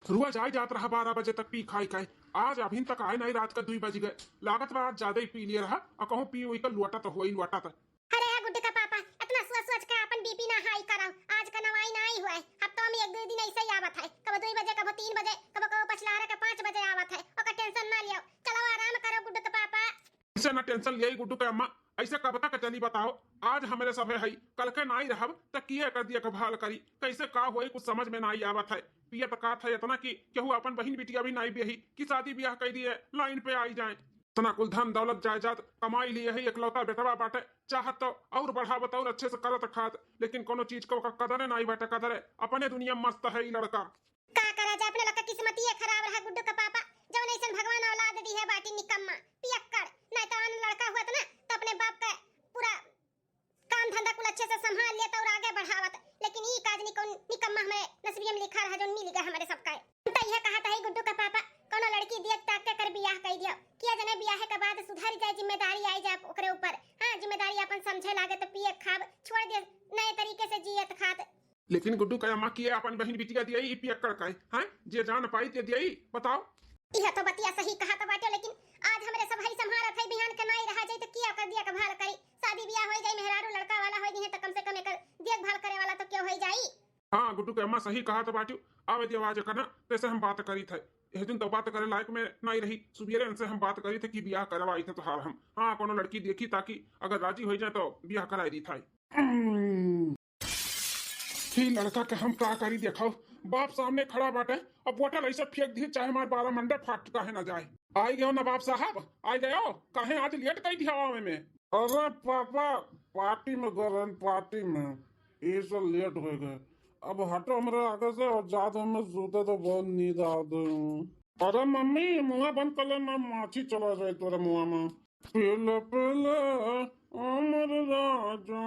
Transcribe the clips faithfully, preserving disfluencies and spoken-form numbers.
रोज आइ जात रहा बारह बजे तक पी खाइ के, आज अभिन तक आए नाहीं, रात का दुइ बज गए। लागत बा आज ज्यादा ही पी लिए रहा, अ कहूँ पी उइ के लोटत होई लोटत। अरे गुड्डू का पापा, इतना सोच सोच के अपन बीपी ना हाई कराओ। आज का नवाई नाहीं हुआ है, हफ्ता में एक दुइ दिन ऐसे ही आवत है, कबो दुइ बजे, कबो तीन बजे, कबो कबो पछलारे के पाँच बजे आवत है। ओकर टेंशन ना लियो, चलो आराम करो गुड्डू का पापा। ऐसे ना टेंशन लियाई गुड्डू के अम्मा, ऐसे कब तक चली बताओ? आज हमरे सभे हई, कल के नाई रहब त किए कर देखभाल करी, कैसे का होई कुछ समझ में नाई आवत है। पियत का था इतना कि केहू अपन बहिन बिटिया भी नाई बियही कि शादी ब्याह कई दिए लाइन पे आई जाए। इतना कुल धन दौलत जायदाद कमाई लिए है, इकलौता बेटवा बाटे, चाहत तो और बढ़ावत और अच्छे से करत खात, लेकिन कोनो चीज का ओकर कदरे नाई बाटे, कदरे। अपने दुनिया में मस्त है ई लड़का। का करा जाए, अपने लोग का किस्मतिये खराब रहा गुड्डू का पापा, जौन ऐसन भगवान औलाद दी है बाटी निकम्मा, पियक्कड़। नहीं तो अन लड़का हुआ तो ना, तो अपने बाप का पूरा काम धंधा कुल अच्छे से संभाल लेत और आगे बढ़ावत, लेकिन ई काज निकम-, निकम्मा हमारे नसीबिये में लिखा रहा, जौन मिल गया हमारे सबका। तो यह कहा था गुड्डू का पापा, कोनो लड़की दियत ताक के कर बियाह कई दियो, किया जने बियाह के बाद सुधर जाए, जिम्मेदारी आई जाए ओकरे ऊपर। हाँ, जिम्मेदारी अपन समझे लागे तो पिए खाब छोड़ दे, नए तरीके से जियत खात। लेकिन गुड्डू का अम्मा किए अपन बहिन बिटिया दियई ई पियक्कड़ का, हैं? जे जान पाई ते दियई, बताओ। यह तो बतिया सही कहा तो बाटे, लेकिन आज हमरे सब हई संभारत है, बिहान के नाई रहा जाई तो किया कर देखभाल करी? शादी ब्याह होई जाई, मेहरारू लड़का वाला होई दिहे तो कम से कम एकर देखभाल करे वाला तो क्यों होई जाई? हाँ, गुड्डू के अम्मा सही कहा तो बाटे, आवे दियो आज करना, तैसे हम बात करी थे। यह दिन तो बात करे लायक में नाई रही, सुबेरे इनसे हम बात करी थे कि ब्याह करवाई थे तोहार हम। हाँ, कोनो लड़की देखी ताकि अगर राजी होई जाए तो ब्याह कराई दी था। हम्म। ही लड़का के हम का करी, देखो, बाप सामने खड़ा बाटे, अब बोतल ऐसे फेंक दी, चाहे हमार बारह मंडे फाट काहे ना जाए। आई गयो नवाब साहब, आई गयो, काहे आज लेट कई दिया आवे में? अरे पापा, पार्टी में गए रहन, पार्टी में, ये सब लेट हो गए। अब हटो हमरे आगे से और जादो में सूते तो बहुत नींद आवत है। अरे मम्मी, मुंह बंद कर ले ना, माछी चला जाए तोरे मुंह में। पीला पीला अमर राजा,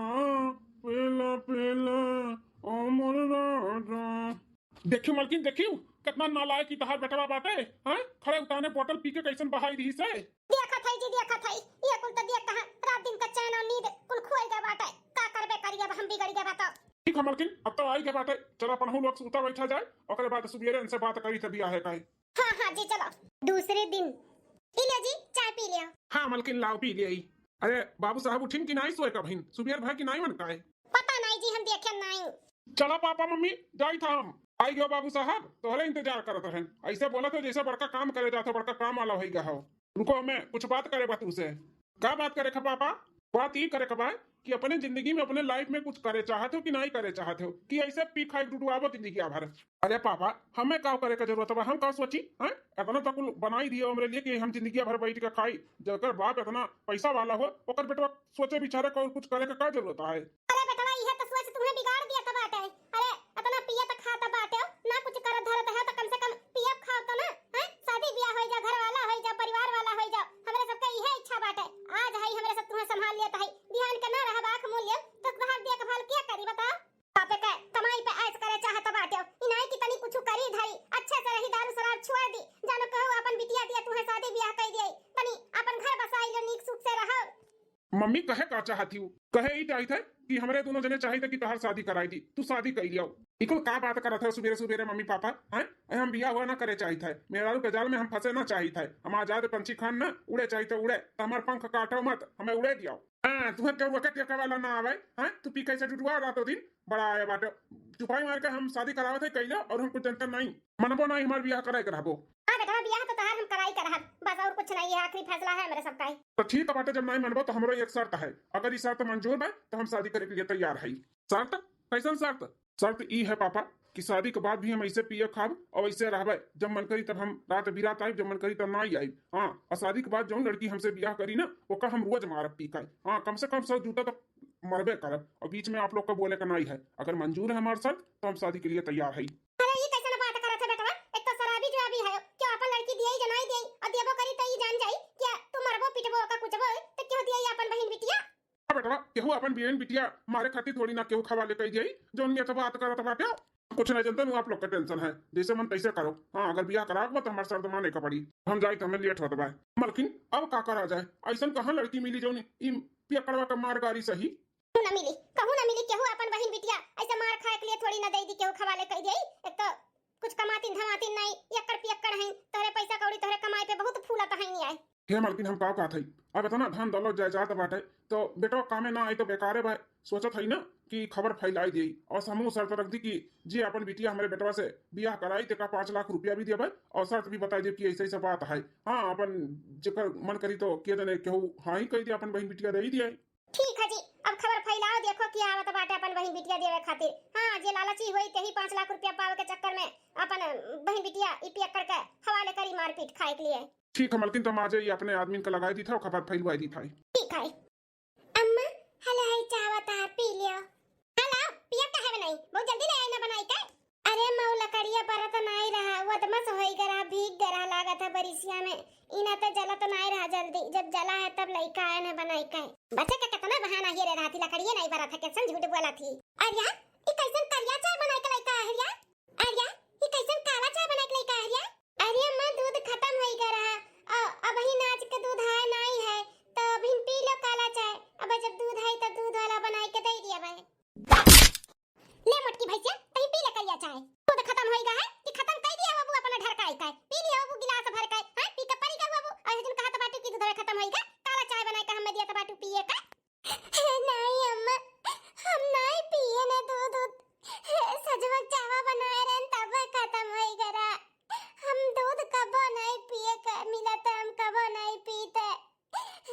पीला पीला अमर राजा। देखियो मलकिन, देखियो, कितना नालायक ई तहार बेटवा बाटे, हैं? खड़े उताने बोतल पी के कैसन बहाई रही से। देखत है जी, देखत है, ये कुल तो देख कहाँ रात दिन का चैन और नींद कुल खोए गए बाटे। का करबे करी, अब हम बिगड़ गए बाटे। ठीक है मलकिन, अब तो आई गए बाटे, चलो अपन हम लोग सूता बैठा जाए, ओकरे बाद सुबेरे इनसे बात करी थे बियाह का। हाँ, हाँ जी, चलो। दूसरे दिन। ई ले जी, चाय पी लियो। हाँ, मलकिन, लाओ, पी लियो। अरे, बाबू साहब उठिन कि नाई सोए का बहिन? सुबेर भा कि नाई मन का है? पता नाई जी, हम देखे नाई। चलो पापा मम्मी, जाई था हम। आई गयो बाबू साहब, तोहरे इंतजार करत रहन। ऐसे बोलत हो जैसे बड़का काम करे जात हो, बड़का काम वाला होई गया हो। रुको, हमें कुछ बात करे बा तुमसे। का बात करे खा पापा? बात ई करे के बा कि अपने जिंदगी में, अपने लाइफ में कुछ करे चाहत हो कि नाई करे चाहत हो, कि ऐसे पी खाई डुडुआबो जिंदगी भर? अरे पापा, हमें का करे का जरूरत बा? हम का सोची, हैं? इतना तो कुल बनाई दियो हमरे लिए कि हम जिंदगी भर बैठ के खाई। जेकर बाप इतना पैसा वाला हो, ओकर बेटवा सोचे विचारे का और कुछ करे का का जरूरत है? अरे बेटवा, इहे तो सोच तुम्हें बिगाड़ दिया था बाटे। अरे इतना पियत खात बाटे, ना कुछ करत धरत है तो कम से कम पियब खाओ तो ना, हैं? शादी ब्याह होई जा, घर वाला होई जा, परिवार वाला होई जा, हमरे सबके इहे इच्छा बाटे। आज हई हमरे सब तुम्हें संभाल लेत हई, बिहान के ना रहब आँख मूंद लेब तो तोहार देखभाल के करी बताओ? बापे के कमाई पे ऐश करे चाहत बाटे, ई नाई कि तनी कुछ करी धरी, अच्छे से रही, दारू शराब छोड़ दी, जानो कहू अपन बिटिया दिया तुम्हें शादी ब्याह कई दिए, तनी अपन घर बसाई लो, नीक सुख से रहो। मम्मी कहे का चाहत ही? कहे ई चाहत है कि हमरे दोनों जने चाहित है कि तोहार शादी कराई दी, तू शादी कई लियो। ई कुल का बात करत है सुबेरे सुबेरे मम्मी पापा, हैं? ए, हम बियाह हुआ ना करे चाहित है, मेहरारू के जाल में हम फंसे ना चाहित है, हम आजाद पंछी खान ना उड़े चाहित है, उड़े, तो हमार पंख काटो मत, हमें उड़े दियो। हाँ, तुम्हें केहू रोके टेके वाला ना आवे, हैं? तू पी कैसे डुडुआ रातों दिन बड़ा आया बाटे। चुपाई मार के हम शादी करावत है कई लियो और हम कुछ जनता नहीं, मनबो नहीं, हमार बियाह कराए के रहबो। हाँ बेटवा, बियाह तो तोहार हम कराई के रहब, बस और कुछ नहीं है, आखिरी फैसला है हमरे सबका ही। तो ठीक है बाटे, जब नहीं मनबो तो हमरो एक शर्त है, अगर ई शर्त मंजूर बा तो हम शादी करे के लिए तैयार है। शर्त? कैसन शर्त? शर्त ई है पापा कि शादी के बाद भी हम ऐसे पिए खाब और ऐसे रहबे, जब मन करी तब हम रात बिरात आइब, जब मन करी तब ना आइब। हाँ, और शादी के बाद जौन लड़की हमसे बियाह करी ना, ओका हम रोज मारब पी के। हाँ, कम से कम सौ जूता तो मरबे करब। और बीच में आप लोग का बोले का नहीं है, अगर मंजूर है हमार शर्त तो हम शादी के लिए तैयार है। अरे, ई कैसन बात करत है बेटवा? एक तो शराबी जुआबी है, क्यों अपन लड़की दिए ही जनाई दिए और देबो करी तो ई जान जाई कि तू मरबो पिटबो का कुचबो तो क्यों दिए अपन बहिन बिटिया? हाँ बेटवा, केहू अपन बहिन बिटिया मारे खातिर थोड़ी ना केहू खवाले कई दिए, जौन ये तो बात करत बाटे। कुछ नहीं जनते, आप लोग का टेंशन है, जैसे मन तैसे करो। हाँ, अगर बियाह करावे के बा तो हमार शर्त माने का पड़ी। हम जाई तो हमें लेट होत बा। मलकिन, अब का करा जाए? ऐसन कहाँ लड़की मिली जौन ई पियकड़वा का मार गारी सही? कहूँ ना मिली, कहूँ ना मिली, केहू अपन बहिन बिटिया ऐसे मार खाए के लिए थोड़ी ना दे दी, केहू खवाले कई दे। एक तो कुछ कमातिन धमातिन नाई, एकड़ पियक्कड़ हईं, तोहरे पैसा कौड़ी तोहरे कमाई पे बहुत फूलत हईं आए। हे मालकिन, हम का कहत हई, अब इतना धन दौलत जायदाद बाटे, तो बेटवा कामे ना आई तो बेकारे बा। सोचत हई ना कि खबर फैलाई देई, और समूह शर्त रख दी कि जे अपन बिटिया हमरे बेटवा से बियाह कराई, तेका पाँच लाख रुपया भी देबे, और शर्त भी बताई देब कि ऐसे ऐसे बात है। हाँ, अपन जेकर मन करी तो के जने केहू हाँ ही कह दे, अपन बहिन बिटिया दे ही दिए। ठीक है जी, अब खबर फैलाओ, देखो के आवत बाटे अपन बहिन बिटिया देवे खातिर। हाँ, जे लालची होई तेही पाँच लाख रुपया पावे के चक्कर में अपन बहिन बिटिया ई पियक्कड़ के हवाले करी मारपीट खाए के लिए। ठीक है मलकिन, तो हम आ जाई, अपने आदमी का लगाई दी था, खबर फैलवाई दी था। ठीक है। अम्मा, हले हई चाह बता, पी लियो। हाँ, लाओ, पिया काहे बनाई? बहुत जल्दी ले आई ना बनाई के। अरे मऊ, लकड़िया बरत नाई रहा, वदमस होई गरा, भीग गरा लागत है बरिसिया में। इना ते जलत नाई रहा जल्दी, जब जला है तब लइका आए न बनाई के। बच्चे का कितना बहाना हियरे रहती, लकड़िया नाई बरत है, कैसन झूठ बोला थी। अरे यार, ई कैसन करिया चाय बनाई के लइका है यार? अरे यार, ई कैसन काला चाय बनाई के लइका है यार? अरे अम्मा, दूध खतम होई गया रहा। अ, अबहिन आज के दूध आए नाई है, तो अबहिन पी लो काला चाय। अब जब दूध आई, तब दूध वाला बनाई के दे दिया भाई। ले मोटकी भैंसिया, तही पी ले करिया चाय। दूध खतम होई गया है कि खतम कर दिया बाबू अपना ढरकाई का? पी लिया बाबू गिलास भर के, हाँ, पी के परी गया बाबू। और जन कहत बाटू कि दूध खतम होई गया, काला चाय बनाई के हमें दिया बाटू पिए का। नाई अम्मा, हम नाई पिए न दूध, दूध। सजवा चावा बनाए रहन तब खतम होई गरा। हम दूध कबो नाई पिए के मिला त हम कबो नाई पीते।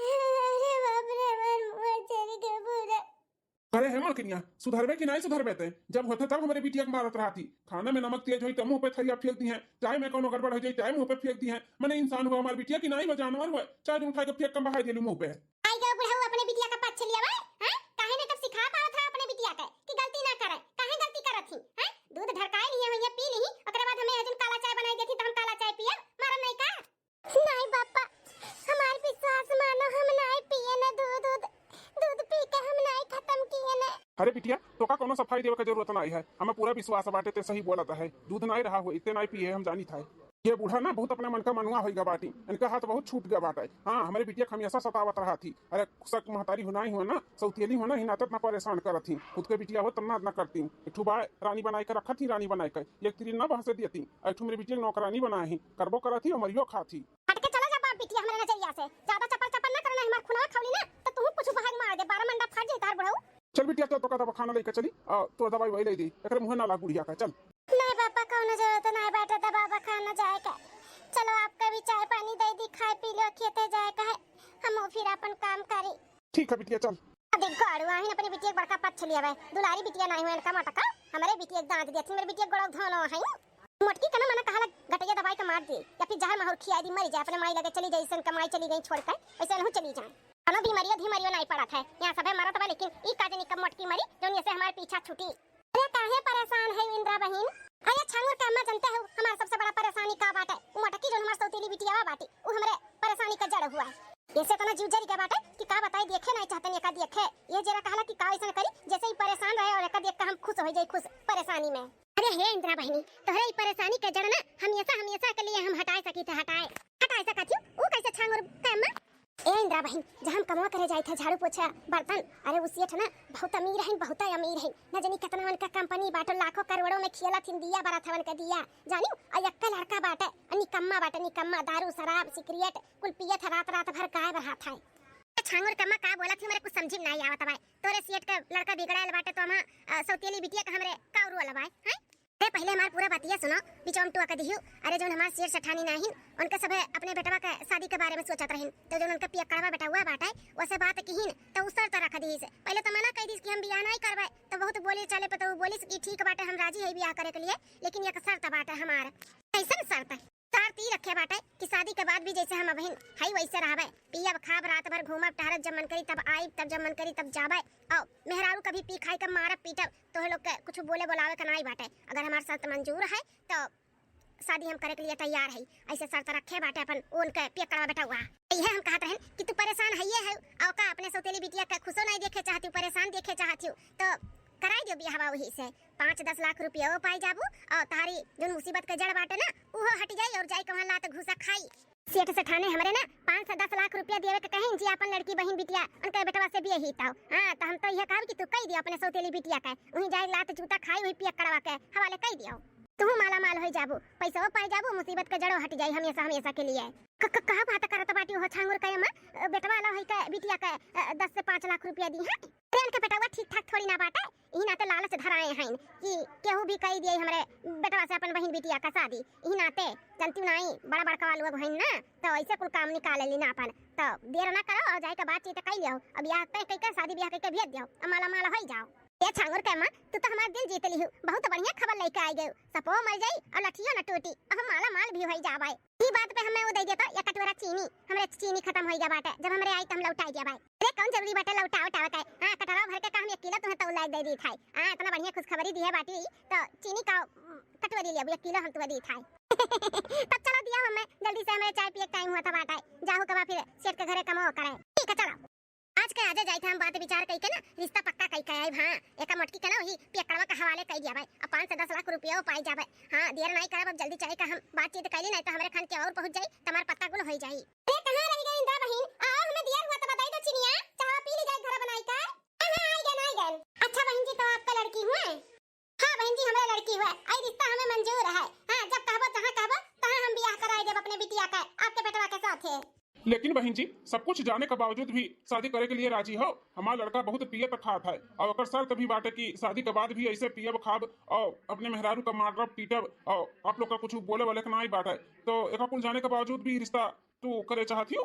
अरे बाप रे, हमार मुंह चल गए पूरा। अरे हे मलकिनिया, सुधरबे कि नाई सुधरबे ते? जब होते तब हमरे बिटिया के मारत रहती। खाना में नमक तेज होई त मुंह पे थरिया फेंक दी है, चाय में कोनो गड़बड़ हो जाई चाय मुंह पे फेंक दी है। मने इंसान हुआ हमार बिटिया की नाई हुआ जानवर हुआ, चाय उठा के फेंक के बहाई देलू मुंह पे। आई गयो बुढ़ऊ अपने बिटिया का पक्ष लिया बा, हैं? काहे ने तब सिखा पावत है अपने बिटिया के कि गलती ना करे, काहे गलती करत ही, हैं? दूध ढरकाए लिए होइए पी ली, ओकरे बाद हमें हजन काला चाय बनाई देती तो हम काला चाय पिए, मारम नहीं का? नहीं पापा, हमार विश्वास मानो, हम नहीं पिए न दूध, दूध, दूध पी के हम नहीं खत्म किए न। अरे बिटिया, तोका कोनो सफाई देवे के जरूरत नहीं है, हमें पूरा विश्वास बाटे ते सही बोलत है, दूध नहीं रहा हो, इतने नहीं पिए हम जानी था। ये बूढ़ा ना बहुत अपने मन का मनुआ होई गा बाटी, इनका हाथ बहुत छूट गया बाटे। हाँ, हमरे बिटिया के हमेशा सतावत रहा थी। अरे सक महतारी हुनाई हुआ ना, सौतेली हुआ ना, हिनातत ना परेशान करत ही। खुद के बिटिया हो तब ना, ना करती। एक ठू बाय रानी बनाए के रखत ही, रानी बनाए के। एक तिरी ना बहसे देती। एक ठू मेरे बिटिया के नौकरानी बनाए ही, करबो करत ही और मरियो खात ही। हट के चला जा बाप बिटिया हमरे नजरिया से। ज्यादा चपल चपल ना करना, हमार खुनवा खौली ना, तो तू कुछ बहार मार दे, बारह मंडा फाट जाई तार बुढ़ऊ। चल बिटिया, तो तोका दवा खाना लेके चली, आ, तोर दवाई वही ले दी, एकरे मुँहे ना लाग बुढ़िया का, चल। नहीं पापा, कौनो जरूरत नहीं बाटे दवा बखाना जाए के। चलो आपका भी चाय पानी दे दी, खाए पी लो, खेते जाए का है, हम फिर अपन काम करी। ठीक है बिटिया, चल। देख गड़ुआ ही अपने बिटिया के बड़का पक्ष लिया बे, दुलारी बिटिया नहीं हुए इनका मटका, हमारे बिटिया के दांत दिया थी, मेरे बिटिया के गोड़ा धोनो है। मोटकी के ना मना कहाला गटैया दवाई के मार दी, या फिर जहर माहुर खिया दी, मरी जाए, अपने माई लगे चली जाए, ऐसन कमाई चली गई छोड़ के, ऐसे अनहु चली जाए। कौनो बीमारियो धीमारियो नहीं पड़त है, यहाँ सबे मरत बा, लेकिन ई का जनी कब मोटकी मरी, जौन ऐसे हमार पीछा छूटी। अरे काहे परेशान है इंदिरा बहिन? अरे छांगुर के अम्मा, जानते हो हमार सबसे बड़ा परेशानी का बाटे? उ मोटकी जौन हमार सौतेली बिटियावा बाटी, उ हमरे परेशानी का जड़ हुआ है। ऐसे इतना जीव जरी का बाटे कि का बताई, देखे नहीं चाहते एका देखे। ये जरा कहला कि का ऐसन करी जैसे ही परेशान रहे और एका देख के हम खुश हो जाई, खुश परेशानी में। अरे हे इंदिरा बहिनी, तोहरे ई परेशानी के जड़ ना हमेशा हमेशा के लिए हम हटाए सकी थे, हटाए, हटाए सकत हूँ। ऊ कैसे छांगुर के अम्मा? ए इंदिरा बहिन, जहाँ हम कमवा करे जाए थे झाड़ू पोछा बर्तन, अरे उ सेठ ना बहुत अमीर है, बहुत अमीर है, न जानी कितना उनका कंपनी बाटे, लाखों करोड़ों में खेलत हिन, दिया बरत है उनका दिया, जानी। और यक्का लड़का बाटे, और निकम्मा बाटे, निकम्मा, दारू शराब सिगरेट कुल पियत है, रात रात भर गाय बरहात है। छांगुर के अम्मा का बोलत ही, हमरे कुछ समझी में नहीं आवत बाय। तोरे सेठ का लड़का बिगड़ायल बाटे तो हम, अ, सौतेली बिटिया का हमरे का रोल बाय, हैं? अरे पहले हमार पूरा बतिया सुनो, बिचौम टुआ के दिहियो। अरे जौन हमार सेठ सेठानी नाहिन, उनके सभे अपने बेटवा के शादी के बारे में सोचत रहिन, तो जौन उनका पियक्कड़वा बेटवा बाटे, वसे बात किहिन, तो उ शर्त रख दीस। पहले तो मना कह दीस कि हम बियाह नहीं करबे, तो बहुत बोले चले पे तो उ बोलिस कि ठीक बाटे, हम राजी है बियाह करे के लिए, लेकिन एक शर्त बाटे हमार। कैसन शर्त? शर्त ई रखे बाटे कि शादी के बाद भी जैसे हम अबहिन हई वैसे रहबे, पियब खाब, रात भर घूमब टहरब, जब मन करी तब आइब, तब जब मन करी तब जाबे, और मेहरारू कभी पी खाई के मारब पीटब, तोहे लोग के कुछ बोले बोलावे के नाई बाटे। अगर हमार शर्त मंजूर है तो शादी हम करे के लिए तैयार है। ऐसे शर्त रखे बाटे अपन उनके पियक्कड़वा बेटवा। इहे हम कहत रहन कि तू परेशान है ये है, और का अपने सौतेली बिटिया के खुशो नहीं देखे चाहती हूँ, परेशान देखे चाहती हूँ, तो कराई दियो बियाहवा वही से। पाँच दस लाख रुपया वो पाई जाबू और तारी जोन मुसीबत के जड़ बाटे ना, उहो हट जाई और जाई के वहाँ लात घूसा खाई। सेठ सेठाने हमरे ना पाँच से दस लाख रुपया देवे के कहिन जी, अपन लड़की बहिन बिटिया उनके बेटवा से बियाही ताओ। हाँ, तो हम तो यह कहब कि तू कही दियो अपने सौतेली बिटिया के, वहीं जाए लात जूता खाई, वहीं पियक्कड़वा के हवाले कही दियो। तुहू माला माल होइ जाबू, पैसो पाइ जाबू, मुसीबत के जड़ो हटि जाई हमेसा हमेसा के लिए। क-, क-, कहा बात करत बाटी हो छांगुर के अम्मा? अ, बेटवा वाला होइ के बिटिया के, अ, दस से पाँच लाख रुपया दिहे। अरे उनके बेटवा ठीक ठाक थोड़ी ना बाटे, इही नाते लालच धराए हइन कि केहू भी कहि दिए हमरे बेटवा से अपन बहिन बिटिया का शादी। इही नाते जनतिउ नाई, बड़ा बड़का लोग हइन ना, तो ऐसे कुल काम निकाले ली ना अपन। तो देर ना करो और जाए के बातचीत कइ लियो। अब बियाह तय कइ के, शादी बियाह कइ के भेज दियो, अब माला माल होइ जाओ। ए छांगुर के अम्मा, तू तो हमार दिल जीत लिहू, बहुत बढ़िया खबर लेके आइ गयू। सपो मर जाई और लठियो न टूटी, अब हम माला माल भी होइ जाबै। ई बात पे हमें वो दे देता एक कटोरा चीनी, हमरे चीनी खतम होइ गया बाटे, जब हमरे आई तो हम लौटाइ दिया बाय। अरे कौन जरूरी बाटे लौटावे उटावे के? हाँ, कटोरा भर के का हम एक किलो तुहे तौल लाइ दे दी थाई। हाँ, इतना बढ़िया खुशखबरी दिहे बाटी, तो चीनी का, उम, कटोरी लेबू, एक किलो हम तुहे दी थाई। तब चलो दिया हमें, जल्दी से हमरे चाय पिए के टाइम हुआ था बाटे, जाहू कबा फिर सेठ के घरे कमाओ करे। ठीक है, चलो। आज के आजे जाइत हम बात विचार कइ के ना रिश्ता पक्का कइ के आइब। हाँ, एका मोटकी के ना वही पियकड़वा के हवाले कइ दिया भाई, अब पाँच से दस लाख रुपया पाइ जाबे। हाँ, देर नाई करब, अब जल्दी चाय का हम बातचीत कइ ली, नाई तो हमरे खान के और पहुँच जाई, तमार पत्ता गुल होइ जाई। अरे कहाँ रहि गई इंदिरा बहिन? आओ, हमें दिया हुआ तो बताइ दो चिनिया, चाह पी ली जाए घर बनाई का। हाँ, हाँ, आइ गए, आइ गए। अच्छा बहिन जी, तो आपका लड़की हुए? हाँ बहिन जी, हमरे लड़की हुए, आई रिश्ता हमें मंजूर है। हाँ, जब कहबो, जहाँ कहबो, तहाँ हम बियाह कराइ देब अपने बिटिया का, आपके बेटवा के साथ है। लेकिन बहिन जी, सब कुछ जाने के बावजूद भी शादी करे के लिए राजी हो? हमार लड़का बहुत पियत खात है और ओकर शर्त भी बाटे कि शादी के बाद भी ऐसे पियब खाब और अपने मेहरारू का मारब पीटब और आप लोग का कुछ बोले वाले के नाई बाटे, तो एका कुल जाने के बावजूद भी रिश्ता तू करे चाहत हियो?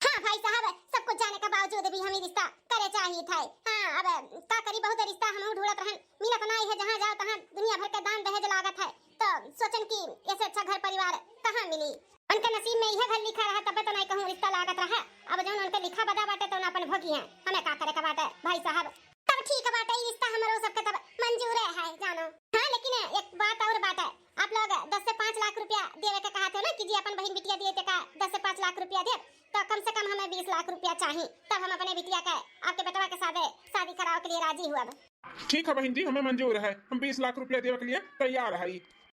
हाँ भाई साहब, सब कुछ जाने के बावजूद भी हम ई रिश्ता करे चाहित है। हाँ, अब का करी, बहुत रिश्ता हमहू ढूंढत रहन, मिलत नाई है, जहाँ जाओ तहाँ दुनिया भर के दान दहेज लागत है, तो सोचन कि ऐसे अच्छा घर परिवार कहाँ मिली। उनके नसीब में इहे घर लिखा रहा, तबे तो नाई कहूँ रिश्ता लागत रहा। अब जौन उनके लिखा बदा बाटे, तौन अपन भोगी हैं, हमें का करे के बाटे भाई साहब। तब ठीक बाटे, ई रिश्ता हमरो सबके तब मंजूरे है जानो। हाँ, लेकिन एक बात और बाटे, आप लोग दस से पाँच लाख रुपया देवे के कहत हो ना कि जी अपन बहिन बिटिया दिए तेका दस से पाँच लाख रुपया दे, तो कम से कम हमें बीस लाख रुपया चाही, तब हम अपने बिटिया के आपके बेटवा के साथे शादी करावे के लिए राजी हुआ। ठीक है बहिन जी, हमें मंजूर है, हम बीस लाख रुपया देवे के लिए तैयार है।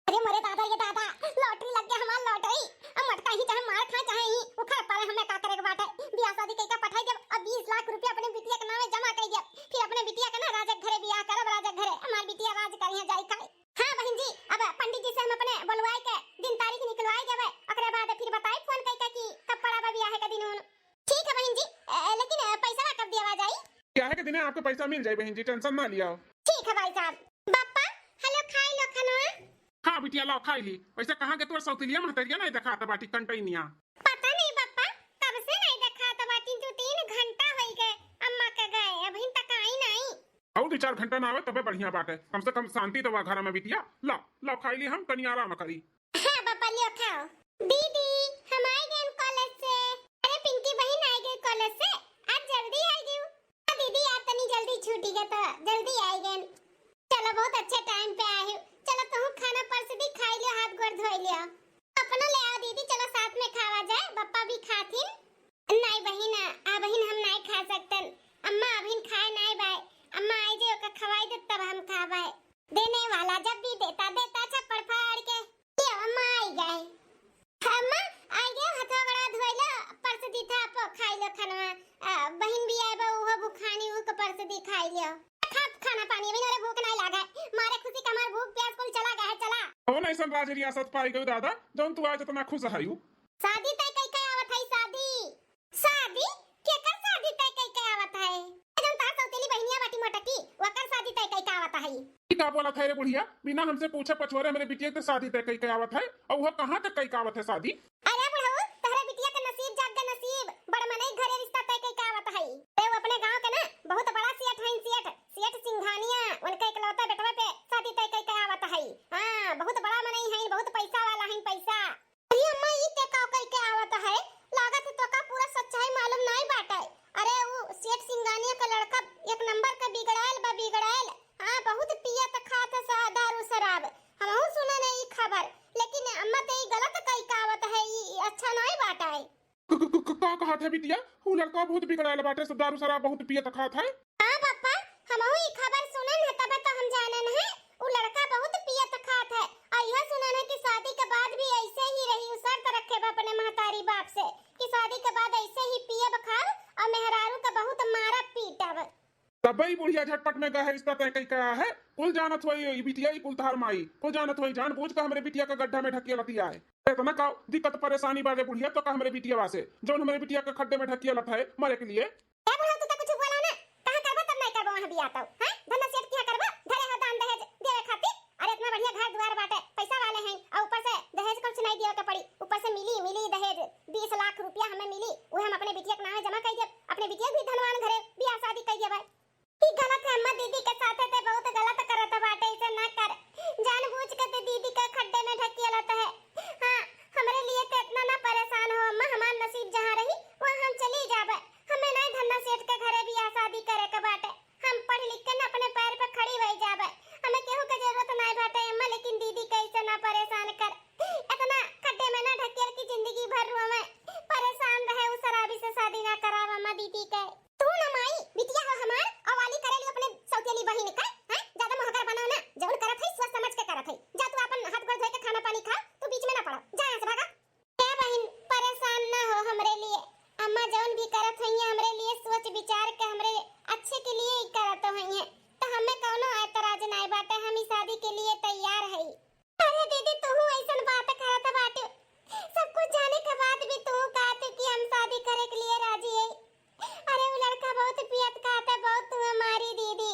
अरे मोरे दादा, ये दादा, लॉटरी लग गया हमार लॉटरी। अब मटका ही चाहे मार खाए, चाहे ही उखड़ पड़े, हमें का करे के बाटे। बियाह शादी कइके पठाई देब, अब बीस लाख रुपया अपने बिटिया के नामे जमा कइ देब, फिर अपने बिटिया के ना राजा के घरे बियाह करब, राजा के घरे हमार बिटिया राज करिहे जाई खाए। हाँ बहिन जी, अब पंडित जी से हम अपने बोलवाए के दिन तारीख निकलवाए देबे, ओकरे बाद फिर बताई फोन कइके कि कब पड़ा बा बियाह के दिन उन। ठीक है बहिन जी, अ, लेकिन, अ, पैसा कब देवा जाई? बियाह के दिने आपके पैसा मिल जाई बहिन जी, tension ना लिया। ठीक है भाई साहब। बापा, हेलो, खाई लो खानवा। हाँ बिटिया, लाओ खाई ली। वैसे कहाँ के तोर सौतिलिया महतरिया नहीं देखात बाटी कंटैनिया? पता नहीं बापा, कब से नहीं देखात बाटी, दो तीन घंटा होई गए अम्मा के गए, अभी तक आई नहीं। और दो चार घंटा ना आवे तबे बढ़िया बात है, कम से कम शांति तो हुआ घर में बिटिया। लाओ लाओ खाई ली, हम तनी आराम करी। हाँ बापा, लियो खाओ। दीदी, हम आई गए कॉलेज से। अरे पिंकी बहिन आई गई कॉलेज से, आज जल्दी आई गई। हाँ दीदी, आज तनी जल्दी छूटी गए तो जल्दी आई गए। चलो बहुत अच्छे टाइम पे आए हो। चलो तुम खाना परस दी, खाई लियो, हाथ गोड़ धोई लियो। अपनो ले आओ दीदी, चलो साथ में खावा जाए, बप्पा भी खाथिन। नहीं बहिन, आ बहिन हम नहीं खा सकतन। अम्मा अभिन खाए नहीं बाय। अम्मा आई जे ओका खवाई दे तब हम खाबाय। देने वाला जब भी देता, देता छप्पड़ फाड़ के। ये अम्मा आई गए। अम्मा आई गए, हथवा गोड़वा धोई लो, परस दी था आपो, खाई लो खानवा। आ, बहिन भी आए बा, उहो बुखानी, उहो के परस दी खाई लियो। खा खाना पानी, अभी नरे भूख नहीं लागा है। मारे खुशी का हमार भूख प्यास कुल चला गया है, चला। कौन ऐसन राज रियासत पाई गयो दादा, जौन तू आज इतना खुश है? शादी तय कई के आवत है, शादी। शादी? केकर शादी तय कई के आवत है? ए, जौन तार सौतेली बहिनिया बाटी मोटकी, ओकर शादी तय कई के आवत है। ई का बोलत है रे बुढ़िया? बिना हमसे पूछे पछोरे हमरे बिटिया के शादी तय कई के आवत है, और वो कहाँ तक कई के आवत है शादी? अरे बुढ़ऊ, तहरे बिटिया के नसीब जाग गए नसीब, बड़ मनई घरे रिश्ता तय कई के आवत है। ए, वो अपने गांव के ना बहुत बड़ा सेठ हैं, सेठ, सेठ सिंघानिया, उनके इकलौता बेटवा पे शादी तय कई के आवत है। हाँ, बहुत बड़ा मनई हैं, बहुत पैसा वाला हैं, पैसा। अरे अम्मा, ई ते का कई के आवत है? लागत है तोका पूरा सच्चाई मालूम नाई बाटे। अरे उ सेठ सिंगानिया का लड़का एक नंबर का बिगड़ायल बा, बिगड़ायल। हाँ, बहुत पियत खात है सा-, दारू शराब। हमहू सुने नहीं ई खबर, लेकिन अम्मा ते ई गलत कई के आवत है, ई, ई अच्छा नाई बाटे। क-, क-, क-, क-, का कहत है बिटिया? उ लड़का बहुत बिगड़ायल बाटे, सब दारू शराब बहुत पियत खात है। हाँ पापा, हमहू ई खबर सुनन है, तबे तो हम जानन है। उ लड़का बहुत पियत खात है, और यह सुनन है कि शादी के बाद भी ऐसे ही रही। उ शर्त रखे बा अपने महतारी बाप से कि शादी के बाद ऐसे ही पियब खाब और मेहरारू के बहुत मारब पीटब। अबे ई बुढ़िया झटपट में गए है, रिश्ता तय कई का है? कुल जानत होई ई बिटिया, ई कुल तहार माई, कुल जानत होई, जानबूझ के हमरे बिटिया का गड्ढा में ढकिया लतिया है। इतना का दिक्कत परेशानी बाटे बुढ़िया तो का हमरे बिटिया वासे, जौन हमरे बिटिया का खड्डे में ढकिया लत है मरे के लिए? ए बुढ़ऊ, तू तो कुछ बोला ना, कहाँ करबो तब नहीं करबो वहाँ बियाह तो, हैं? धन्ना सेठ किया करबो, धरे हो दान दहेज देवे खातिर। अरे इतना बढ़िया घर दुआर बाटे, पैसा वाले हैं, और ऊपर से दहेज कुछ नहीं दियो के पड़ी, ऊपर से मिली, मिली दहेज, बीस लाख रुपया हमें मिली, उहे हम अपने बिटिया के नाम जमा कर दिया, अपने बिटिया भी धनवान घरे बियाह शादी कर दिया भाई। ई गलत है अम्मा, दीदी के साथे ते बहुत गलत करत बाटे, ऐसे ना कर, जानबूझ के ते दीदी के खड्डे में ढकेलत है। हाँ, हमरे लिए ते इतना ना परेशान हो अम्मा, हमार नसीब जहाँ रही वहाँ हम चली जाबे, हमें नहीं धन्ना सेठ के घरे बियाह शादी करे के बाटे, हम पढ़ लिख के ना अपने पैर पे खड़ी हो जाबे, हमें केहू के जरूरत नहीं बाटे अम्मा, लेकिन दीदी के ऐसे ना परेशान कर, इतना खड्डे में ना ढकेल की जिंदगी भर रोवे, परेशान रहे, उस शराबी से शादी ना करावा अम्मा दीदी के। तू ना माई, बिटिया हो हमार, अवाली करेली अपने सौतेली बहिन का, हैं? ज्यादा मोहगर बनो ना, जौन करत है सोच समझ के करत है। जा तू अपन हाथ गोड़ धोए के खाना पानी खा, तू बीच में ना पड़ो, जा यहाँ से भागा। ए बहिन, परेशान ना हो हमरे लिए, अम्मा जौन भी करत है हमरे लिए सोच विचार के हमरे अच्छे के लिए ही करत है, तो हमें कौनो एतराज नाय बाटे, हम ई शादी के लिए तैयार है। अरे दीदी, तू ऐसन बात करत बाटे, सब कुछ जाने के बाद भी तू कहत कि हम शादी करे के लिए राजी है। अरे वो लड़का बहुत पियत कहत है, बहुत तुम्हें मारी दीदी।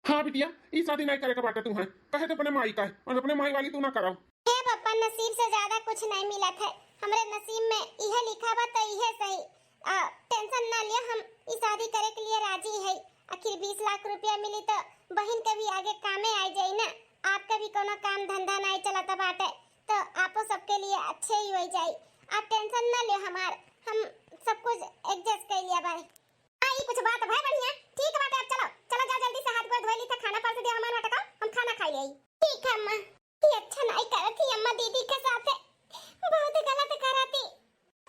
हाँ बिटिया, ई शादी नहीं करे के बाटे तुम्हें, कहे तो अपने माई का है, और अपने माई वाली तू ना कराओ। हे पप्पा, नसीब से ज्यादा कुछ नहीं मिलत है, हमरे नसीब में इहे लिखा बा तो इहे सही। आ, टेंशन ना लियो, हम ई शादी करे के लिए राजी है। आखिर बीस लाख रुपया मिली तो बहिन के भी आगे कामे आ जाई ना, आपके भी कोनो काम धंधा नहीं चलत बाटे तो आपो सबके लिए अच्छे ही हो जाई। आप टेंशन ना लियो हमार, हम सब कुछ एडजस्ट कर लिया बाय। हाँ, ई कुछ बात भय बढ़िया। ठीक बाटे, अब चलो, चलो जाओ जल्दी से हाथ गोड़ धोए ली थे, खाना परस दिया हमार मटका, हम खाना खाई ले। ठीक है अम्मा। ई अच्छा नहीं करत ही अम्मा दीदी के साथे, बहुत गलत करत ही।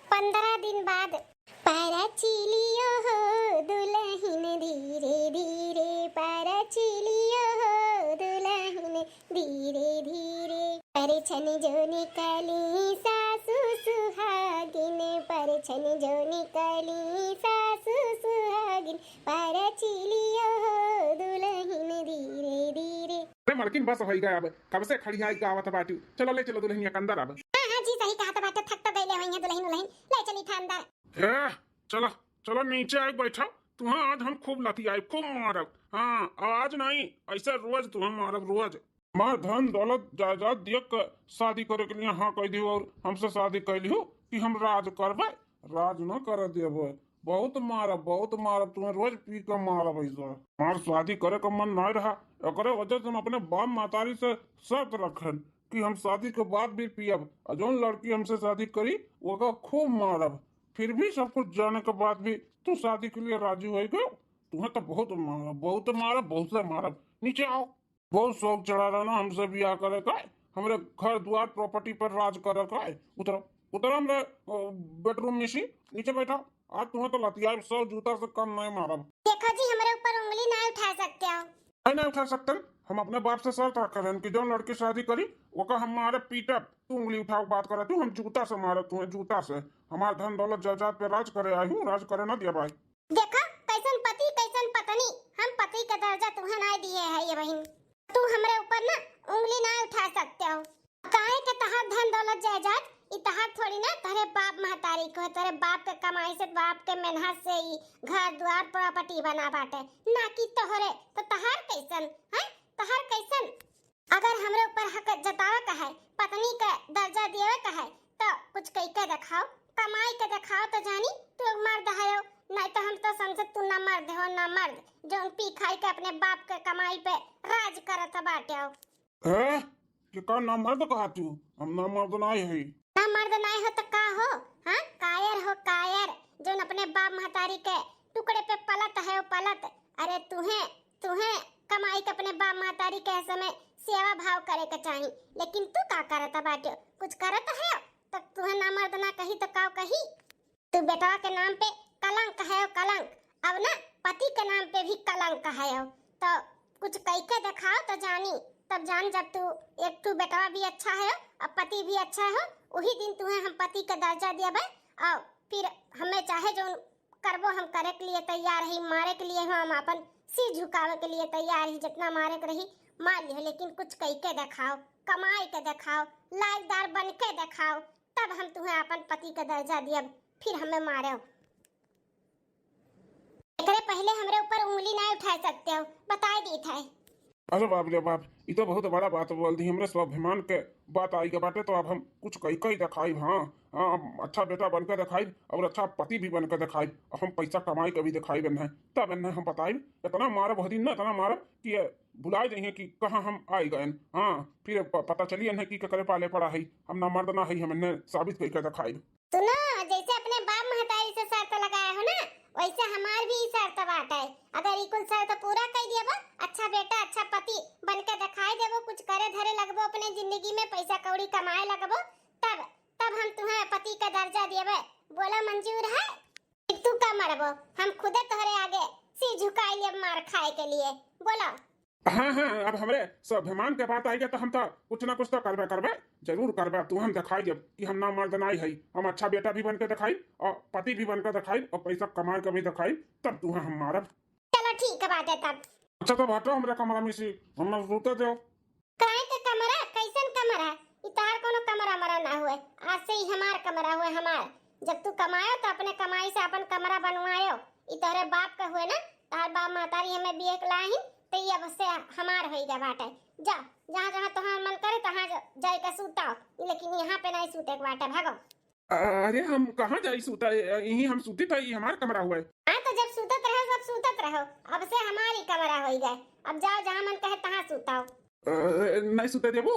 पन्द्रह दिन बाद। परचिलियो हो दुलहिन धीरे धीरे, परचिलियो हो दुलहिन धीरे धीरे। परछन जो निकली सासु सुहागिन, परछन जो निकली सासु सुहागिन, परचिलियो हो दुलहिन धीरे धीरे। अरे मलकिन, बस होई गया अब, कब से खड़ियाई गावत बाटू। चलो ले चलो दुलहिनिया के अंदर अब। हाँ, हाँ जी, सही कहत बाटे, थक तो गइले होइहें दुलहिन उलहिन, ले चली था अंदर। ए, चलो, चलो नीचे आई बैठो, तुम्हें आज हम खूब लतियाई, खूब मारब। हाँ, आज नहीं, ऐसे रोज तुम्हें मारब, रोज। हमार धन दौलत जायदाद देख के शादी करे के लिए हाँ कह दियो और हमसे शादी कर लियो कि हम राज करबे, राज न करे देबे। बहुत मारब, बहुत मारब, तुम्हें रोज पी के मारब ऐसा। हमार शादी करे का मन नहीं रहा, एकरे वजह से हम अपने बाप महतारी से शर्त रखन कि हम शादी के बाद भी पियब, और जौन लड़की हमसे शादी करी ओका खूब मारब। फिर भी सब कुछ जाने के बाद भी तू शादी के लिए राजी हो गयो। तुम्हें तो बहुत मारब, बहुत मारब, बहुत से मारब। नीचे आओ। बहुत शौक चढ़ा रहा ना हमसे बियाह करे का, हमरे घर द्वार प्रॉपर्टी पर राज करे का। उतरो, उतरो हमरे, अ, बेडरूम में से, नीचे बैठो। आज तुम्हें तो लतियाई सौ जूता से कम नहीं मारब। देखो जी, हमरे ऊपर उंगली नहीं उठा सकते हो। नहीं, नहीं उठा सकते। हम अपने बाप से शर्त रखे रहन कि जौन लड़की शादी करी ओका हम मारे पीटब। तू उंगली उठाओ, बात करे तू, हम जूता से मारब तुम्हें, जूता से। हमार धन दौलत जायदाद पे राज करे आई हूँ, राज करे ना दिया भाई। देखा, कैसन पति, कैसन पत्नी, हम पति के दर्जा तुहे ना दिए है ये बहिन। तू हमरे ऊपर ना उंगली ना उठा सकते हो। काहे के तहार धन दौलत जायदाद, ई तहार थोड़ी ना, तोहरे बाप महतारी को है, तोहरे बाप के कमाई से, बाप के मेहनत से ई घर द्वार प्रॉपर्टी बना बाटे, ना कि तोहरे। तो तहार कैसन, हैं? तहार कैसन? अगर हमरे ऊपर हक जतावे का है, पत्नी के दर्जा देवे का है, तो कुछ कई के दिखाओ, कमाई के दिखाओ तो जानी, तू एक मर्द है हो, नहीं तो हम तो समझे तू ना मर्द हो, ना मर्द, जौन पी खाई के अपने बाप के कमाई पे राज करत बाटे हो। हैं? के का ना मर्द कहा तू? हम ना मर्द नाय हई। ना मर्द नाय हो तो का हो? हाँ, कायर हो, कायर, जौन अपने बाप महतारी के टुकड़े पे पलत है, वो पलत। अरे तुहें, तुहें कमाई के अपने बाप महतारी के समय सेवा भाव करे के चाही, लेकिन तू का करत बाटे? कुछ करत है तो तुहें ना मर्द ना कही तो का कही? तू बेटवा के नाम पे कलंक है हो, कलंक। अब ना पति के नाम पे भी कलंक है हो। तो कुछ कई के दिखाओ तो जानी, तब जान जब तू एक ठू बेटवा भी अच्छा है हो और पति भी अच्छा हो, वही दिन तुहें हम पति के दर्जा देबे। और फिर हमें चाहे जो करबो, हम करे के लिए तैयार है, मारे के लिए हम अपन सिर झुकावे के लिए तैयार ही, जितना मारे के रही मार लिहो, लेकिन कुछ कई के देखाओ, कमाई के देखाओ, लायकदार बन के देखाओ, तब हम तुम्हें अपन पति का दर्जा दियब, फिर हमें मारो। एकरे पहले हमरे ऊपर उंगली ना उठा सकते हो, बताए दी था। अरे बाप रे बाप, ई तो बहुत बड़ा बात बोल दी। हमरे स्वाभिमान के बात आई के बाटे, तो अब हम कुछ कई कई देखाइब। हाँ, हाँ, हम अच्छा बेटा बन के देखाइब और अच्छा पति भी बन के देखाइब। अब हम पैसा कमाई के भी देखाइब। एन्हे तब एन्हे हम बताइब, इतना मारब वह दिन ना, इतना मारब कि ये भुला जाइए कि कहाँ हम आई गए। हाँ, फिर प-, पता चली एन्हे कि केकरे पाले पड़ा है। हम ना मर्द ना है, हम एन्हे साबित करके देखाइब। सुनो, जैसे अपने बाप महतारी से शर्त लगाए हो ना, वैसे हमार भी ई शर्त बाटे। अगर ई कुल शर्त पूरा कर देबो, अच्छा बेटा, अच्छा पति बन के दिखाई देबो, कुछ करे धरे लगबो अपने जिंदगी में, पैसा कौड़ी कमाए लगबो, तब, तब हम तुम्हें पति का दर्जा देबे। बोलो, मंजूर है? कि तू का मरबो, हम खुदे तोहरे आगे सिर झुकाई लेब मार खाए के लिए। बोलो। हाँ, हाँ, अब हमरे स्वाभिमान के बात आई गया, तो हम तो कुछ ना कुछ तो करबे करबे, जरूर करबे। तू हम दिखाई देब कि हम ना मर्द नाई हई, हम अच्छा बेटा भी बन के दिखाई और पति भी बन के दिखाई और पैसा कमा के भी दिखाई, तब तू हम मारब। चलो ठीक है, बात है तब। अच्छा, तो हटो हमरे कमरा में से, हम ना सूते दो। काहे के कमरा? कैसन कमरा? ई तोहार कोनो कमरा मरा ना हुए, आज से ई हमार कमरा हुए, हमार। जब तू कमायो तो अपने कमाई से अपन कमरा बनवायो। ई तोहरे बाप का हुए ना, तोहार बाप महतारी हमें बिये के लाहिन, तो ई अब से हमार होई गया बाटे। जा, जहाँ जहाँ तोहार मन करे तहाँ जा-, जाए के सूताओ, लेकिन यहाँ पे नहीं सूते के बाटे, भागो। अरे, हम कहाँ जाई सूता? यहीं हम सूती था, ये हमार कमरा हुआ है। हाँ, तो जब सूतत रहो, सब सूतत रहो। अब से हमारी कमरा होई गए। अब जाओ, जहाँ मन कहे तहाँ सूताओ। अ, नहीं सूते देबू?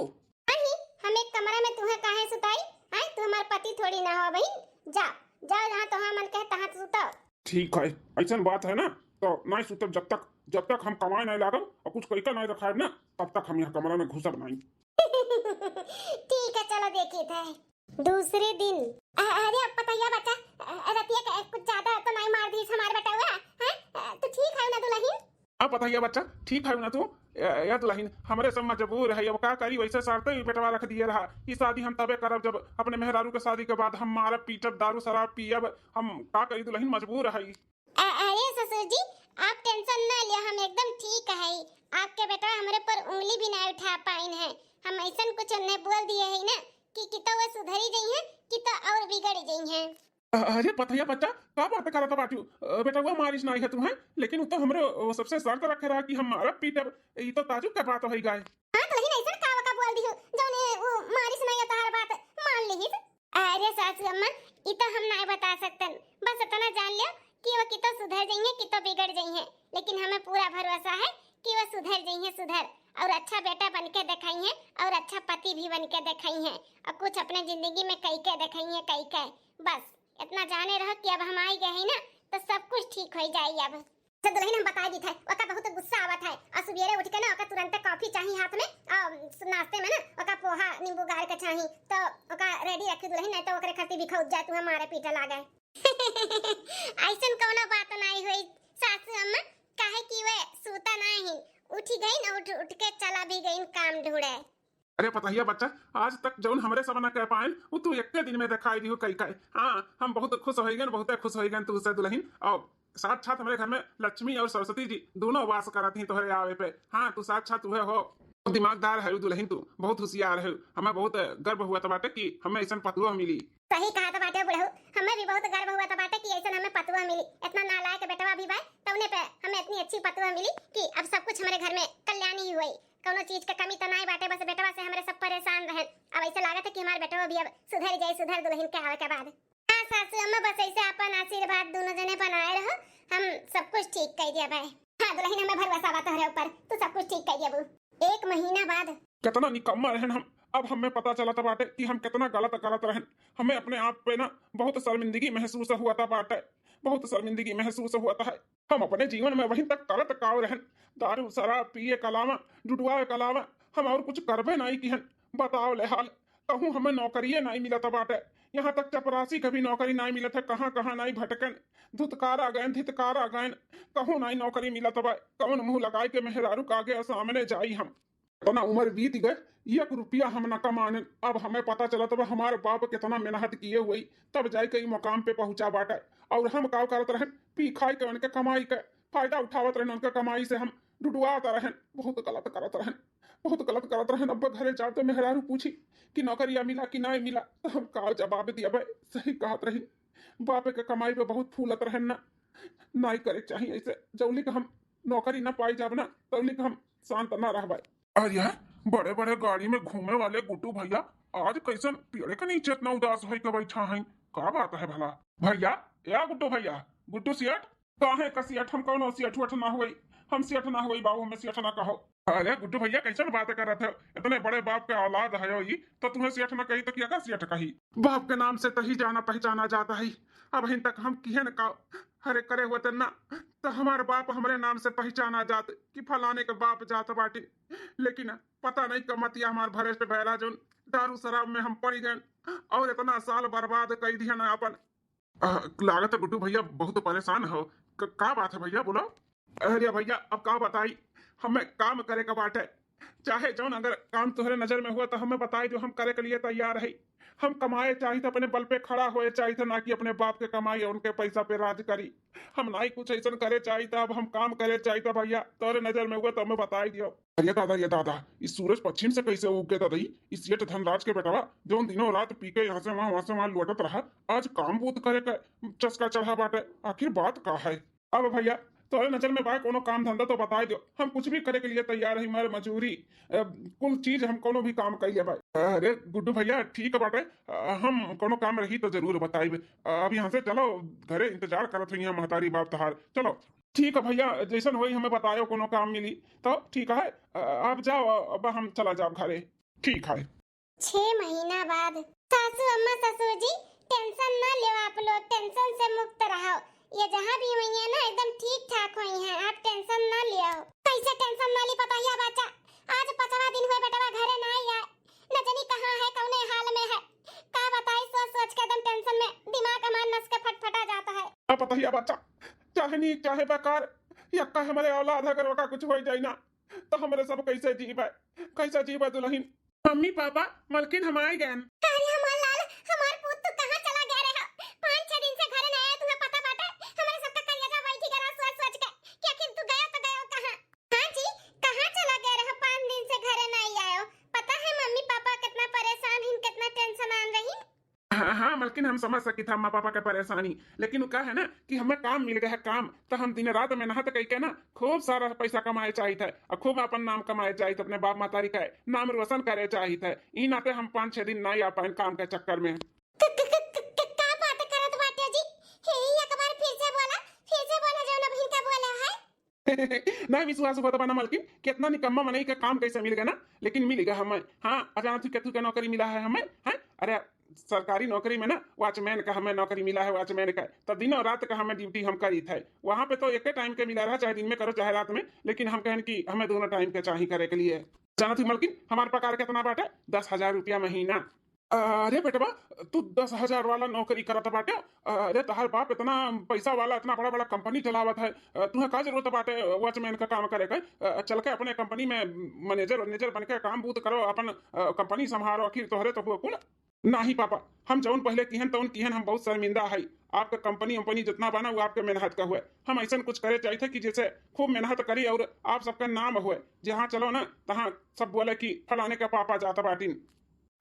नहीं, हम एक कमरा में तुम्हें काहे सुताई? हाँ, तू हमार पति थोड़ी ना हो बहिन। जा, जाओ, जहाँ तोहार मन कहे तहाँ सूताओ। ठीक है, ऐसन बात है ना, तो नहीं सूतब। जब तक, जब तक हम कमाए नहीं लागब और कुछ कई का नहीं रखाएब ना, तब तक हम यहाँ कमरा में घुसब नहीं। ठीक है, चलो देखी थे। दूसरे दिन। अ-, अरे, अब पतैया बच्चा, अ, रतिया के कुछ ज्यादा तो नहीं मार दीस हमार बेटवा, हैं? अ, तू ठीक है ना दुलहिन? अब पतैया बच्चा, ठीक है ना तू? ए, ए दुलहिन, हमरे सब मजबूर है, अब का करी, वैसे शर्ते ही बेटवा रख दिए रहा। ई शादी हम तबे करब, जब अपने मेहरारू के शादी के बाद हम मारब, पीटब, दारू शराब पियब। हम का करी दुलहिन, मजबूर है। अ-, अरे ससुर जी, आप tension ना लियो, हम एकदम ठीक है। आपके बेटवा हमरे पर उंगली भी ना उठा पाइन है। हम ऐसन कुछ उन्हें बोल दिए है ना कि, कि तो वो सुधरी जइहैं, कि तो और बिगड़ जइहैं। अ-, अरे पतैया बच्चा, का बात करत बाटू? अ, बेटवा मारिस नाई है तुम्हें, लेकिन उ तो हमरे, अ, सबसे शर्त रखे रहा कि हम मारब पीटब। ई तो ताजुब के बात होई गए। हाँ दुलहिन, ऐसन का वका बोल दिहु, जौने उ मारिस नाई है तोहार बात मान लिहिस? अरे सासू अम्मा, ई तो हम नाई बता सकतन। बस इतना जान लियो कि वो कितो सुधर जइहैं, कितो बिगड़ जइहैं, लेकिन हमें पूरा भरोसा है कि वो सुधर जइहैं, सुधर, और अच्छा बेटा बन के दिखाइहैं और अच्छा पति भी बन के दिखाइहैं, और कुछ अपने जिंदगी में कई के दिखाइहैं, कई के। बस इतना जाने रहो कि अब हम आई गए हैं ना, तो सब कुछ ठीक हो जाई अब। तो दुलहिन हम बताई दी थे, ओका बहुत गुस्सा आवत है, और सुबेरे उठ के ना ओका तुरंते coffee चाही हाथ में, और नाश्ते में ना ओका पोहा नींबू गार के चाही, तो ओका ready रखी दुलहिन, नहीं तो ओकरे खातिर भी खौज जाए, तुम्हें मारे पीटे लागे। ऐसन कौनो बात नहीं हुई सासू अम्मा, काहे कि वे सूता नहीं, उठी गई ना, उठ, उठ के चला भी गई काम ढूंढे। अरे पतहिया बच्चा, आज तक जौन हमरे सब ना कह पाएन, उ तू एक्के दिन में दिखाई दिहु कई कई। हाँ, हम बहुत खुश होइगन, बहुते खुश होइगन तू से दुलहिन। और साक्षात हमरे घर में लक्ष्मी और सरस्वती जी दोनों वास करत ही तोहरे आवे पे। हाँ, तू साक्षात उहे हो। दिमागदार है दुलहिन, तू बहुत होशियार है। हमें बहुत गर्व हुआ था बाटे कि हमें ऐसन पतुआ मिली। सही कहा था बाटे बुढ़ऊ, हमें भी बहुत गर्व हुआ था बाटे कि ऐसन हमें पतुआ मिली। इतना नालायक बेटवा भी बा, तौने पे हमें इतनी अच्छी पतुआ मिली कि अब सब कुछ हमारे घर में कल्याण ही हुई। कौनो चीज के कमी तो नाई बाटे, बस बेटवा से हमरे सब परेशान रहन। अब ऐसे लागत है कि हमार बेटवा भी अब सुधर जाए, सुधर दुलहिन के आवे के बाद। हाँ सासू अम्मा, बस ऐसे अपन आशीर्वाद दोनों जने बनाए रहो, हम सब कुछ ठीक कर दिया भाई। हाँ दुलहिन, हमें भरोसा बा तोहरे ऊपर, तू सब कुछ ठीक कर दिया बू। एक महीना बाद। कितना निकम्मा रहन हम, अब हमें पता चलत बाटे कि हम कितना गलत करत रहन। हमें अपने आप पे ना बहुत शर्मिंदगी महसूस हुआ था बाटे, बहुत शर्मिंदगी महसूस हुआ था। हम अपने जीवन में वहीं तक करत काव रहन, दारू शराब पिए के अलावा, डुडुआए के अलावा हम और कुछ करबे नहीं किहन। बताओ ले हाल, कहूँ हमें नौकरिये नहीं मिलत बाटे, यहाँ तक चपरासी के भी नौकरी नहीं मिलत है। कहाँ कहाँ नहीं भटकन, धुतकारा गयन, धितकारा गयन, कहूँ नहीं नौकरी मिलत बा। कौन मुँह लगाए के मेहरारू के आगे सामने जाई हम? इतना उम्र बीत गए, एक रुपया हम न कमाने। अब हमें पता चलत बा हमारे बाप कितना मेहनत किए हुए, तब जाए के ई मुकाम पे पहुँचा बाटे। और हम का करत रहन, पी खाए के उनके कमाई के। फायदा उठावत रहन, उनका कमाई से हम डुडुआत रहन, बहुत गलत करत रहन, बहुत गलत करत रहन। अब घरे जाब तो मेहरारू पूछी कि नौकरिया मिला कि नाई मिला, तो हम का जवाब दियबे? सही कहत रही, बाप के कमाई पे बहुत फूलत रहन ना, नाई करे के चाही ऐसे। जौली के हम नौकरी ना पाई जाब ना, तौली के हम शांत ना रहबे। अरे, बड़े बड़े गाड़ी में घूमे वाले गुड्डू भैया आज कैसन पेड़ के नीचे इतना उदास होई के बैठा हैं? का बात है भला? भैया, या गुड्डू भैया, गुड्डू सेठ, काहे का सेठ? हम कौनो सेठ वेठ ना होई, हम सेठ ना होई बाबू, हमें सेठ ना कहो। अरे गुड्डू भैया, कैसन बात करत हो? इतने बड़े बाप के औलाद है ई, तो तुम्हें सेठ ना कही तो क्या का सेठ कही? बाप के नाम से तही जाना पहचाना जाता है। अबहिन तक हम किहे न का हरे करे होते ना, तो हमार बाप हमरे नाम से पहचाना जात कि फलाने के बाप जात बाटे। लेकिन पता नहीं कमतिया हमार भ्रष्ट भैला, जौन दारू शराब में हम पड़ गए और इतना साल बर्बाद कर दिया ना अपन। आ, लागत है गुड्डू भैया बहुत परेशान हो। क-, का बात है भैया, बोलो। अरे भैया, अब का बताई, हमें काम करे का बाटे, चाहे जौन अगर काम तोहरे नजर में हुआ तो हमें बताई दो, हम करे के लिए तैयार है। हम कमाए चाहित, अपने बल पे खड़ा होए चाहित, ना कि अपने बाप के कमाई और उनके पैसा पे राज करी। हम नाई कुछ ऐसन करे चाहित, अब हम काम करे चाहित भैया, तोहरे नजर में हुआ तो हमें बताई दियो। अरे दादा, ये दादा, ई सूरज पश्चिम से कैसे उग गया दादा? ई, ई सेठ धनराज के बेटवा, जौन दिनों रात पी के यहाँ से वहाँ, वहाँ से वहाँ लौटत रहा, आज काम बूत करे का चस्का चढ़ा बाटे। आखिर बात का है? अब भैया, तोहरे नजर में बा कोनो काम धंधा तो बताई दो, हम कुछ भी करे के लिए तैयार है, मर मजूरी, अ, कुल चीज हम कोनो भी काम कर लेबे। अरे गुड्डू भैया, ठीक बाटे, अ, हम कोनो काम रही तो जरूर बताइबे। अ, अब यहाँ से चलो, घरे इंतजार करत है यहाँ महतारी बाप तहार। चलो। ठीक है भैया, जैसन होई हमें बतायो, कोनो काम मिली तो ठीक है। अ, आप जाओ, अब हम चला जाब घरे। ठीक है। छह महीना बाद। सासू अम्मा, ससुर जी, टेंशन ना लेवा आप लोग, टेंशन से मुक्त रहो। ये जहाँ भी हुई है ना, एकदम ठीक ठाक हुई है, आप टेंशन ना लियो। कैसे टेंशन ना ली पतोहिया बच्चा? आज पचवा दिन हुए बेटवा घरे ना आए, न जानी कहाँ है, कौने हाल में है। का बताई, सोच सोच के एकदम टेंशन में दिमाग हमार नस के फटफटा जाता है। अब पतोहिया बच्चा, चाहे नीक चाहे बेकार, यक्का हमरे औलाद है, अगर ओका कुछ हो जाई ना, तो हमरे सब कैसे जीबे, कैसे जीबे दुल्हन? मम्मी, पापा, मलकिन, हम आए गए। अरे हमार लाल, हमार पूत, तू कहाँ चला गया रहे? पाँच छह दिन से घरे ना आया, तुम्हें पता बाटे? हमारे सबका कलेजा बैठी गया सोच सोच के कि आखिर तू गया तो गया कहाँ? हाँ जी, कहाँ चला गया रहे? पाँच दिन से घरे नहीं आयो। पता है मम्मी पापा कितना परेशान हिन, कितना टेंशन आन रही। हाँ, हाँ, मलकिन, हम समझ सकित है अम्मा पापा के परेशानी, लेकिन वो का है ना कि हमें काम मिल गया है, काम, तो हम दिन रात मेहनत करके ना खूब सारा पैसा कमाए चाहित है और खूब अपन नाम कमाए चाहित, अपने बाप महतारी का नाम रोशन करे चाहित है। ई नाते हम पाँच छह दिन नहीं आ पाए काम के चक्कर में। क-, क-, क-, क-, क-, का बात करत बाटे जी? हे, एक बार फिर से बोला, फिर से बोला, जौन अभी का बोला है। ना विश्वास होत बा ना मलकिन, कितना निकम्मा मनई का काम कैसे मिल गया ना, लेकिन मिल गया हमें। हाँ, अजानत ही केतु के नौकरी मिला है हमें, हैं? अरे, सरकारी नौकरी में ना वॉचमैन का हमें नौकरी मिला है, वॉचमैन का। तो दिनों रात का हमें ड्यूटी हम करी थे। वहाँ पे तो एक टाइम के मिला रहा, चाहे दिन में करो चाहे रात में, लेकिन हम कहन कि हमें दोनों टाइम के चाही करे के लिए। जानत ही मलकिन, हमार पगार कितना बाटे? दस हजार रुपया महीना। अरे बेटवा, तू दस हजार वाला नौकरी करत बाटे? अरे तहार बाप इतना पैसा वाला, इतना बड़ा बड़ा कंपनी चलावत है, अ, तुहे का जरूरत बाटे वॉचमैन का काम करे के? अ, चल के अपने कंपनी में मैनेजर वैनेजर बन के काम बूत करो, अपन, अ, कंपनी संभालो, आखिर तोहरे तो हुआ कुल। नाही पापा, हम जौन पहले किहन तौन किहन, हम बहुत शर्मिंदा है। आपका कंपनी वंपनी जितना बना वो आपके मेहनत का हुए। हम ऐसा कुछ करे चाहिए थे कि जैसे खूब मेहनत करी और आप सबका नाम हुए, जहाँ चलो ना तहाँ सब बोले कि फलाने का पापा जाता बाटिन।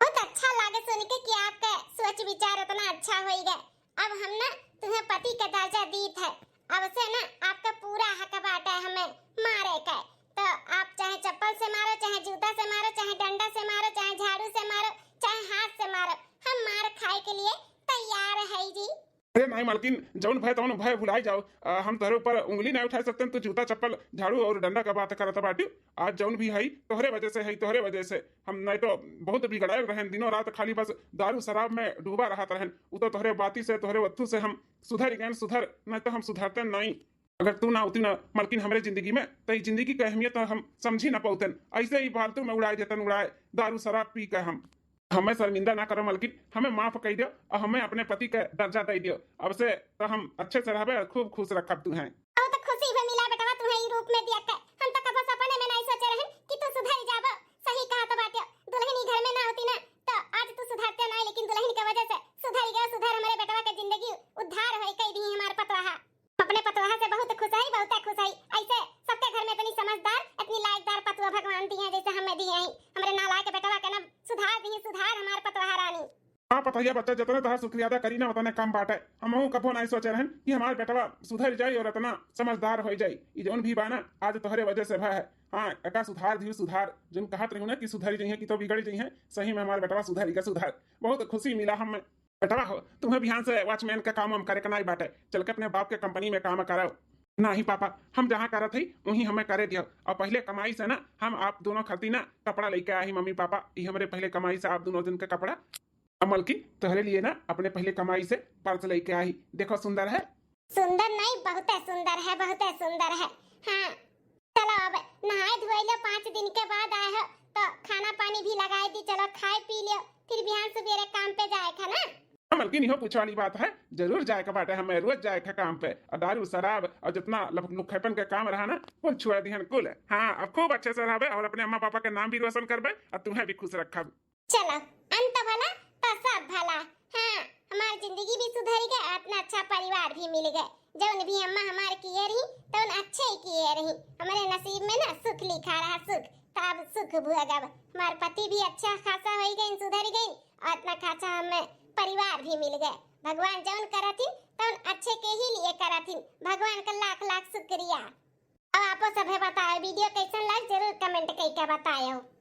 बहुत अच्छा लागे सुन के कि आपका सोच विचार इतना अच्छा होई गए। अब हम ना तुम्हें पति का दर्जा दीत है, अब से ना आपका पूरा हक बाटे हमें मारे का। तो आप चाहे चप्पल से मारो, चाहे जूता से मारो, चाहे डंडा से मारो, चाहे झाड़ू से मारो, चाहे हाथ से मारो, हम मार खाए के लिए तैयार है जी। अरे नहीं मालकिन, जौन भय तौन भय भुलाई जाओ। आ, हम तोहरे ऊपर उंगली नहीं उठा सकते, तू जूता चप्पल झाड़ू और डंडा का बात करत बाटी। आज जौन भी है तोहरे वजह से है, तोहरे वजह से। हम नहीं तो बहुत बिगड़ायल रहन, दिनों रात खाली बस दारू शराब में डूबा रहत रहन। उ तो तोहरे बाती से, तोहरे वत्थू से हम सुधर गए, सुधर, नहीं तो हम सुधरते नहीं। अगर तू ना होती ना मलकिन हमरे जिंदगी में, तो ई जिंदगी के अहमियत हम समझी ना पौतन। ऐसे ही फालतू में उड़ाए देतन, उड़ाए दारू शराब पी के हम। हमें शर्मिंदा ना करो मलकिन, हमें माफ कर दो और हमें अपने पति के दर्जा दे दो। अब से तो हम अच्छे से रहबे और खूब खुश रखब तुहें। अब तो खुशी हुए मिला बेटवा तुहें ई रूप में दिया के। हम तो कबो सपने में नहीं सोचे रहन कि तू सुधर जाबो। सही कहा तो बाटे, दुल्हन ही घर में ना होती ना तो आज तू सुधरते नहीं, लेकिन दुल्हन के वजह से सुधर गया, सुधर हमारे बेटवा के जिंदगी उद्धार होई कई दी हमार पतवाहा। अपने पतवाहा से बहुत खुश है, बहुत खुश है। भैया बच्चा, जतना तोहार शुक्रिया अदा करी ना, उतने कम बाटे। हमहू कबो नाहीं सोचे रहन कि हमार बेटवा सुधर जाई और इतना समझदार होइ जाई। ई जौन भी बा ना, आज तोहरे वजह से भा है। हाँ, एका सुधार, धीरे सुधार, जौन कहत रही ना कि सुधर जइहे कि तो बिगड़ जइहे, सही में हमार बेटवा सुधर गया, सुधार। बहुत खुशी मिला हमें। बेटवा हो, तुम्हें बिहान से वॉचमैन का काम वाम करे के नाहीं बाटे, चल के अपने बाप के कंपनी में काम कराओ। नाहीं पापा, हम जहाँ करत हई वहीं हमें करे दियो। और पहले कमाई से ना हम आप दोनों खातिर ना कपड़ा लेके आए ही मम्मी पापा, ई हमरे पहले कमाई से आप दोनों जन के कपड़ा। अब मलकिन, तोहरे लिए ना अपने पहले कमाई से पर्स लेके आई, देखो सुंदर है। सुंदर नहीं, बहुते सुंदर है, बहुते सुंदर है। हाँ, चलो अब नहाए धोए लो, पाँच दिन के बाद आए हो तो खाना पानी भी लगाए दी। चलो खाए पी लियो, फिर बिहान सुबेरे काम पे जाए का ना। हाँ मलकिन, इहो पूछे वाली बात है, जरूर जाए का बाटे, हमें रोज जाए का काम पे। और दारू शराब और जितना लफ-, लुखेपन का काम रहा ना, कुल छोड़ दिहन कुल। हाँ, अब खूब अच्छे से रहबे और अपने अम्मा पापा के नाम भी रोशन करबे और तुम्हें भी खुश रखब। चलो, अंत भला तो सब भला। हाँ, हमार जिंदगी भी सुधर गए, अपना अच्छा परिवार भी मिल गए। जौन भी अम्मा हमार किए रही, तौन अच्छे ही किए रही। हमारे नसीब में ना सुख लिखा रहा, सुख, तो अब सुख भोगब। हमार पति भी अच्छा खासा हो गए, सुधर गए, और इतना खासा हमें परिवार भी मिल गए। भगवान जौन करथिन, तौन अच्छे के ही लिए करथिन। भगवान का लाख लाख शुक्रिया। अब आपो सभे बताओ, वीडियो कैसन लग, जरूर कमेंट करके बताओ।